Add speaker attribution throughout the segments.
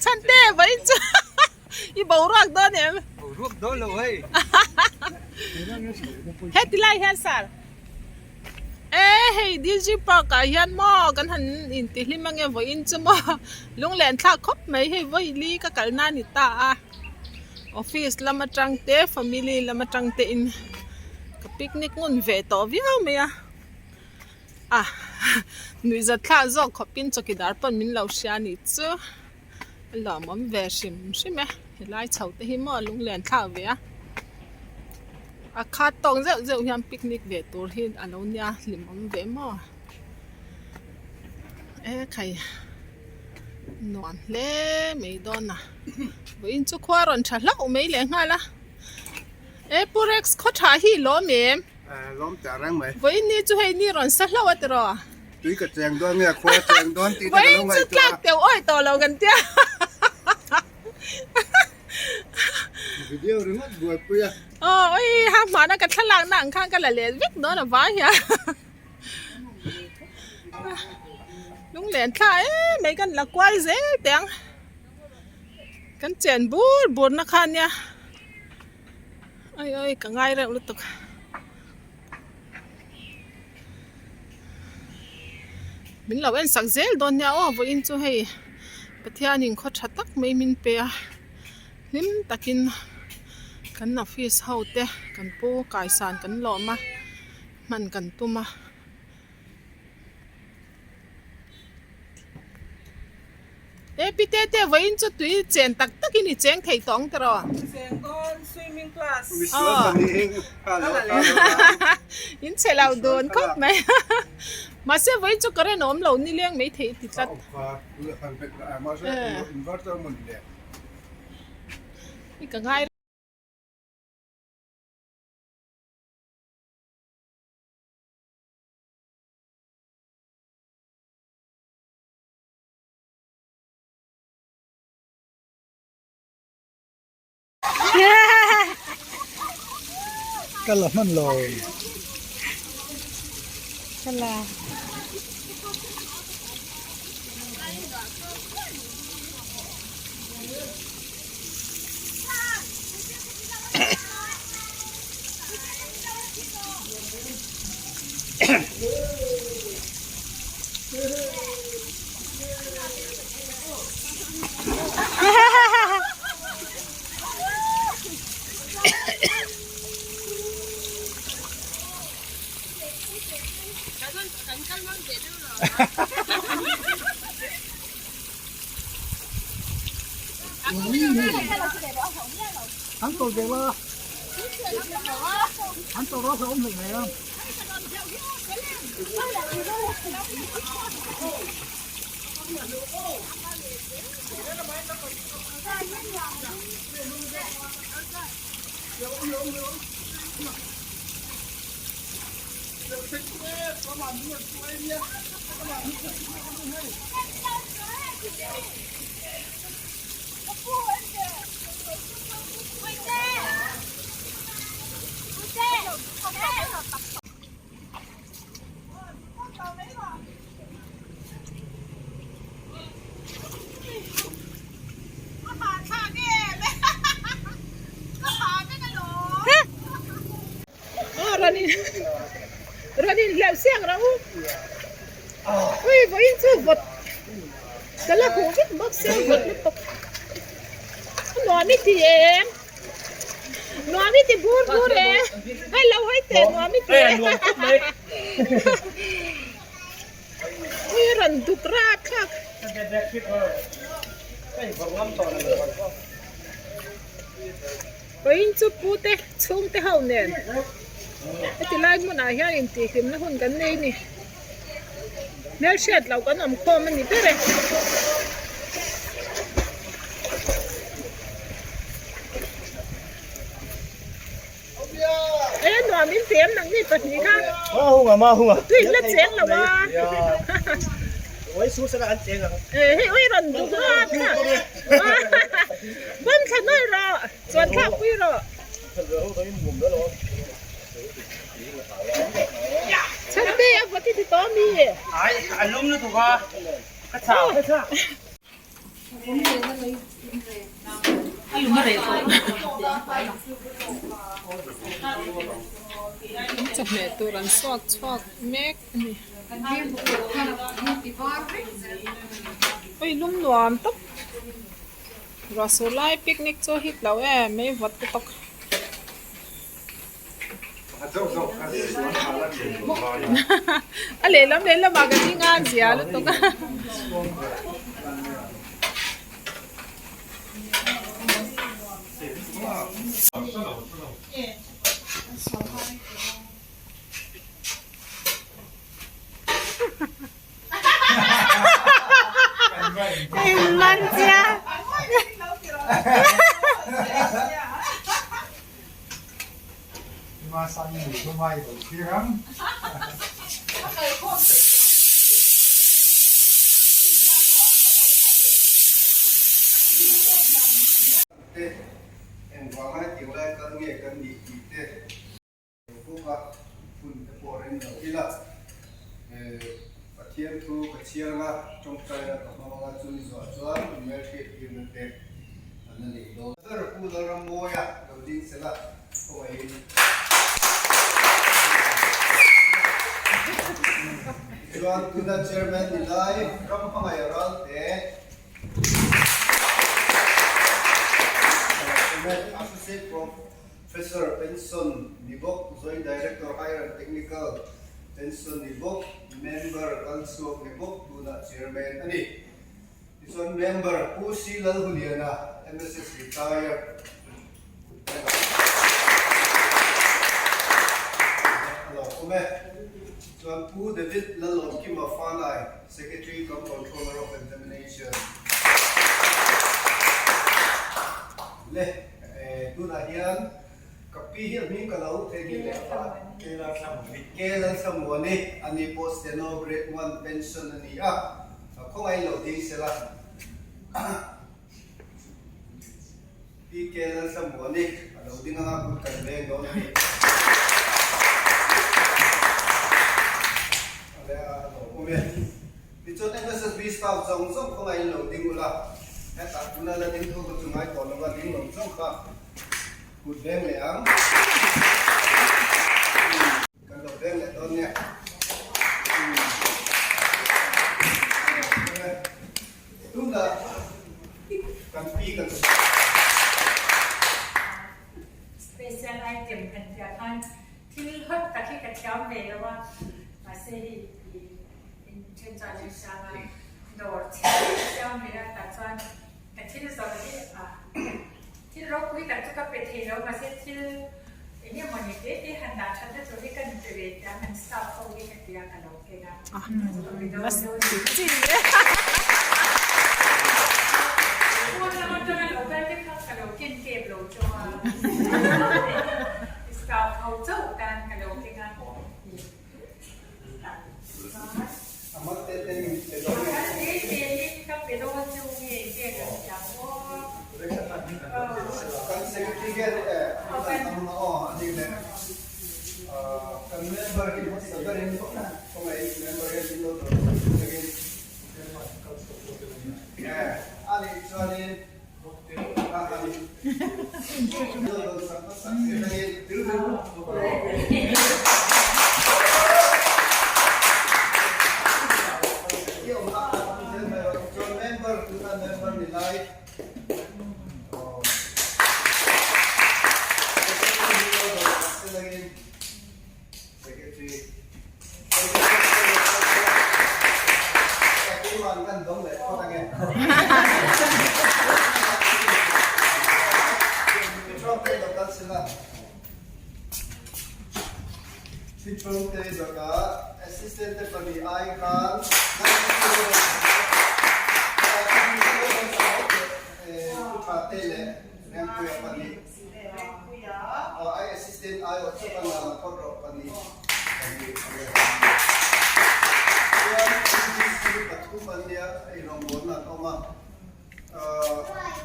Speaker 1: Chhante vawiin chu i boruak dawn em?
Speaker 2: Boruak dawn lo hei.
Speaker 1: Heti lai hian sir. E hei DG park ah hian maw kan han intihlim ange vawiin chu maw lunglen thlak khawp mai hei vawi li ka kalna a ni ta a office lam atang te family lam atang te in ka picnic ngun ve tawh viau mai a a nuihzat thlak zawk khawp in chawkidar pawn min lo hria a nih chu a lawmawm ve hrim hrim e helai chho te hi maw lunglen thlak ve a a khat tawk zeuh zeuh hian picnic ve tur hi a lo nia hlimawm ve maw e khai nuam hle mai dawn a vawiin chu khua rawn tha hlauh mai leh nghal a e pu Rex khaw tha hi i lawm em
Speaker 2: lawm teh reng mai
Speaker 1: vawiin ni chu hei ni rawn sa hlauh a tiraw
Speaker 2: tui ka cheng dawn nge khua cheng dawn tih te ka lo
Speaker 1: vawiin chu
Speaker 2: ngaihtuah
Speaker 1: tlak teuh awih tawh lo kan tia.
Speaker 2: Video ringawt buaipui a.
Speaker 1: Aw oi ha hmana ka thlalak na ang khan ka la let vek dawn a vai hian lunglen thla em mai kan la kual zel teh ang kan chen bur bur na kha nia oi oi ka ngai reuh lutuk. Min lo en sak zel dawn nia aw vawiin chu hei Pathianin khaw tha tak mai min pe a hlim takin kan office ho te kan pu kaisan kan lawm a hman kan tum a. E pi te te vawiin chu tui chen tak tak in i cheng thei tawh ang tiraw?
Speaker 3: Cheng dawn swimming class.
Speaker 1: In chhe lo dun khawp mai. Mahse vawiin chu current a awm lo ni leng mai thei ti tlat. I ka ngai.
Speaker 2: Ka la hman lo.
Speaker 1: Ka la.
Speaker 2: Hắn tổ về lo. Hắn tổ đó phải ôm hình này không?
Speaker 1: Rawn in hleuh siak rau ui vawiin chu vawt ka la huh vek bawk sia vawt lutuk a nuam i ti em nuam i ti bur bur e hei lo hawi teh nuam i ti e ui a rawn duk rat thlak. Vawiin chu pute chhungte ho nen heti lai hmunah hian intihhlimna hun kan nei a ni. Hmelhriat loh kan awm khawm a ni ber e. E nuam in ti em nangni pahnih kha. Tui la cheng lo a. E hei ui rawn duk rat kha. Bawm thla nawlh rawh. Chuan thlak pui rawh. Chhante a vawt i ti tawh mi.
Speaker 4: Ai a lum lutuk a ka chau.
Speaker 1: An chawhmeh tur an suak chhuak mek a ni. Ui lum nuam tak ruah sur lai picnic chu hit lo em mai vawt te tawk. A lehlam lehlamah ka ding a zia lutuk a.
Speaker 2: Te, engvanga hetiang lai kal nge kan nih tih te lo bawk a, hun te pawh rem lo ila. Pathian thu ka chhiar anga tawngtaina ka hmang anga chumi zawh chuan hmelhriat tirna te an la nei dawn. Ber Pu Lalrammawia lo ding sela khawngaihin. Tichuan tuna Chairman ni lai ram hmangaih ralte Associate Professor Pension ni bawk, Joint Director Higher and Technical Pension ni bawk, Member kalchhuak ni bawk, tunah Chairman a ni. Tichuan Member Pu C. Lalhuliana, MSS Retired, A lo awm e. Chuan Pu David Lalawmkima Fanai, Secretary cum Controller of Examination. Le, tunah hian ka pi hi a hming ka lo theihnghilh leh a. Ke Lalthlamuani, ani pawh Steno Grade One Pension a ni a, khawngaih lo ding sela. PK Lalthlamuani a lo ding anga kut kan veng dawn a ni. A leh a lo awm e. Tichuan MSSB staff zawng zawng khawngaih in lo ding ula, hetah tuna la ding thu ka chu ngai tawh lova ding lo zawng kha kut veng leh ang. Kan lo veng leh dawn nia. Tunah kan pi kan
Speaker 4: Special item kan tih ah khan thil hot tak hi ka thiam ve lo a, mahse hei i in then chuan zir sang a, dawr chhe ka siam ve a tah chuan ka thil zawrh hi ah thil ropui tak chu ka pe thei lo mahse thil eng emaw ni te te han dah that na tur hi ka ni pe ve tih ang an staff ho hi ka ti a ka lo keng a.
Speaker 2: Kan secretary hian an aw a ni leh. Kan member hi hmasa berin khawngaih member hian min lo dawr sak thlengin a nih chuanin a ni min lo dawr sak hmasak thlengin. Chuan member tuna member ni lai. Assistant te pahnih ai khan Thu tha te leh Rengpuia pahnih aw ai assistant ai aw chauh a la phawt rawh pahnih pahnih a le chuan UDC pathum an nia hei rawngbawlna an awm a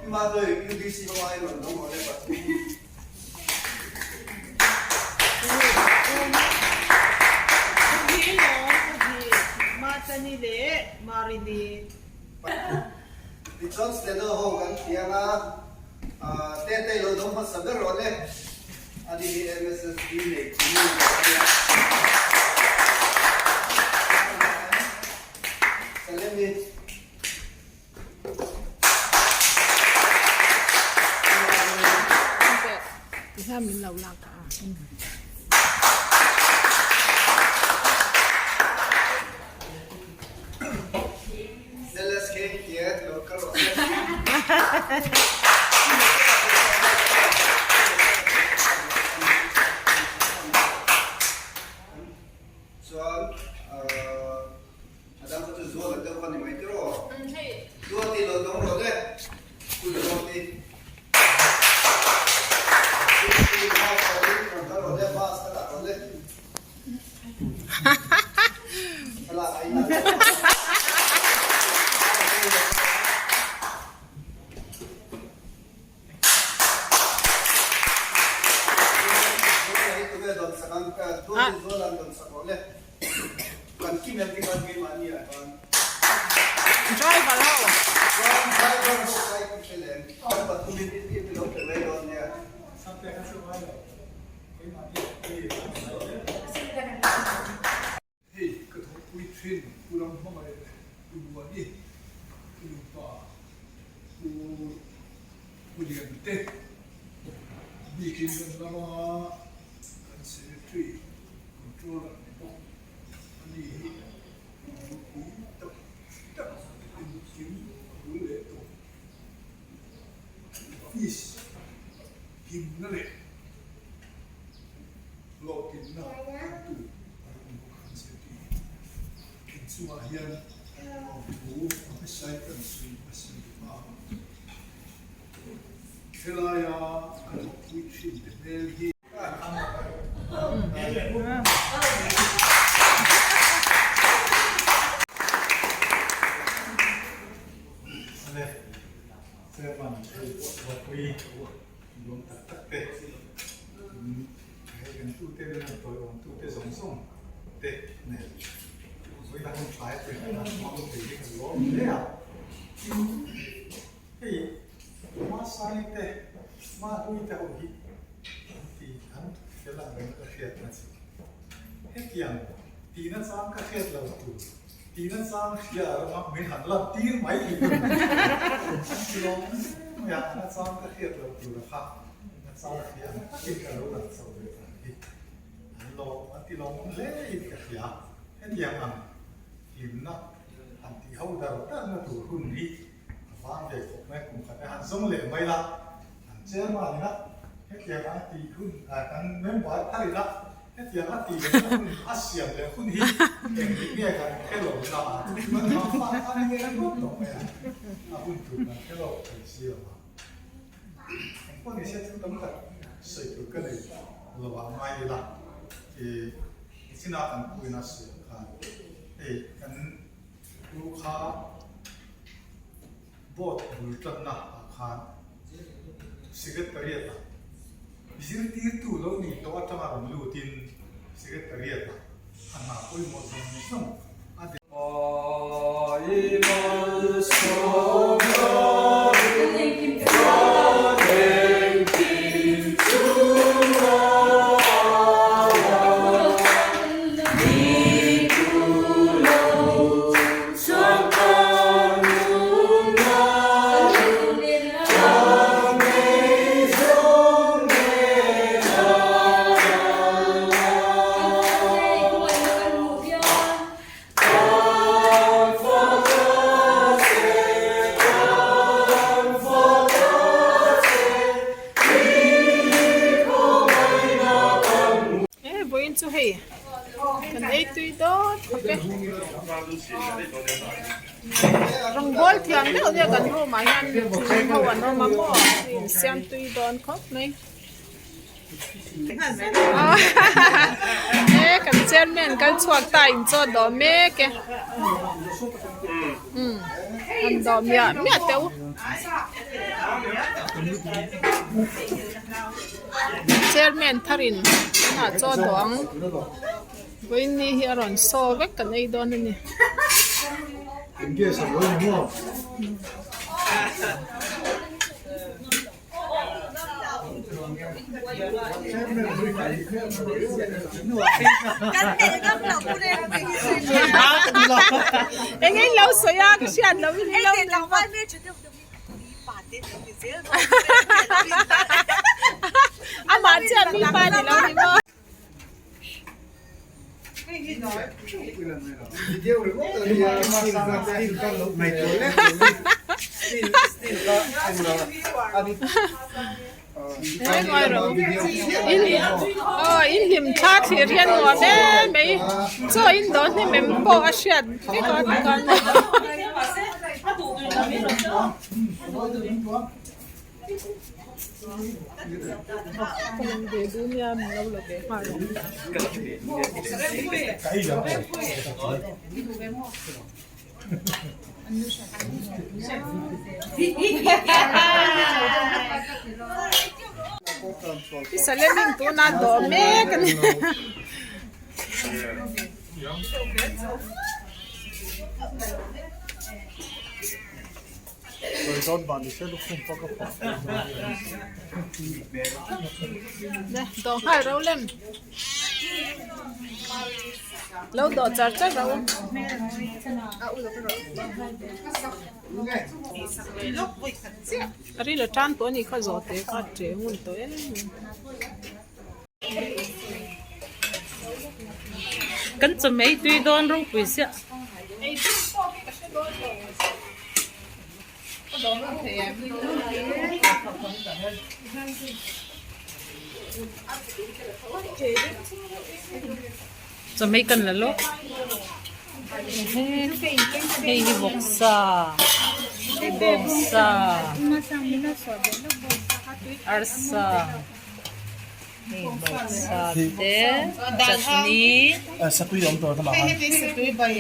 Speaker 2: i mahni UDC ho ai rawn dawng awle pathum. Tichuan Steno ho kan thiang a, Tete lo dawng hmasa ber rawh le. Ani hi MSSD nei chi mi a nia. Salemi.
Speaker 1: Tihian min lo lak a.
Speaker 2: LSK tia lo kal rawh se. Chuan a dang kha chu zual a deuh kha ni mai tiraw? Duati lo dawng rawh le. Kul duati.
Speaker 1: Driver ho.
Speaker 5: Hei ka thawhpui thin Pu Ram hmangaih leh Pu Muani, Pu Nupa, Pu Pu Liante bikin kan lama kan Secretary Controller ni bawk a ni hi ropui tak tak engkim a bul leh tawh. Office himna leh hlawhtlinna tantu a lo awm bawk ang che tih inchungah hian thu a hmesai kan sawi hmasa duh a. Helaia ka thawkpui thin te hmel hi.
Speaker 6: Chairman hei Ropui nuam tak tak te hei kan tute nen an tawiawm tute zawng zawng te nen vawiin a hun tlai te kan han hmang thei hi kan lawm hle a. Tin, hei Hmasai te Hmahlui te ho hi an ti an fel ang reng ka hriat na chu. Hetiang tihna chang ka hriat lo tur Tihna chang hria rama min han lan tir mai hi ka ti lo mai a, na chang ka hriat loh tur a kha na chang hria ang takin ka lo lang chho ve ta hi. An lawm an ti lawmawm hle in ka hria. Hetiang ang hlimna han tih ho dar darna tur hun hi a vang ve khawp mai, kum khat a han zawng leh mai la, an chairman ina hetiang ang tih hun kan member thar ina Hetiang a tih leh hun a siam leh hun hi engtik nge kan hre lo na a, chu chuan hma fak a ni ngei ngawt tawh mai a, a hun tur kan hre lo thei si lo a. Engpawh ni se thil tam tak sawi tur ka nei lo ah ngai ila, ih nichinah kan pu in a sawi ang khan hei kan pu kha Board bul tanna ah khan Secretariat ah zirtirtu lo nih tawh atanga rawn lutin Secretariat ah a hna pawimawh zawng zawng a
Speaker 1: E vawiin chu hei kan ei tui dawt khawp e rawngbawl thiam deuh deuh kan room ah hian thing ho an awm a maw insiam tui dawn khawp mai e kan chairman kal chhuak ta in chaw dawh mek e umm an dawh miah miah teh u. Chairman tharin tunah chaw dawh ang vawiin hi a rawn saw vek kan ei dawn a ni. Eng in lo sawi a ka hriat loh in lo Amah chiah mi pa ni lo ni maw. In hlim thla thlir hian nuam em mai chaw in dawn hnem em pawh a hriat vek a tikhan. Salem in tuna dawh mek a ni. Dawh nghal ro lem. Lo dawh char char ro. A ril a tan tawh a nih kha zawh teh kha a che ngun tawh em.
Speaker 3: Kan chawhmeh hi tui dawn ropui siah. Chawhmeh kan la lawk. Hei hi vawksa bawngsa arsa. Hei hmawlhsa te chutney bai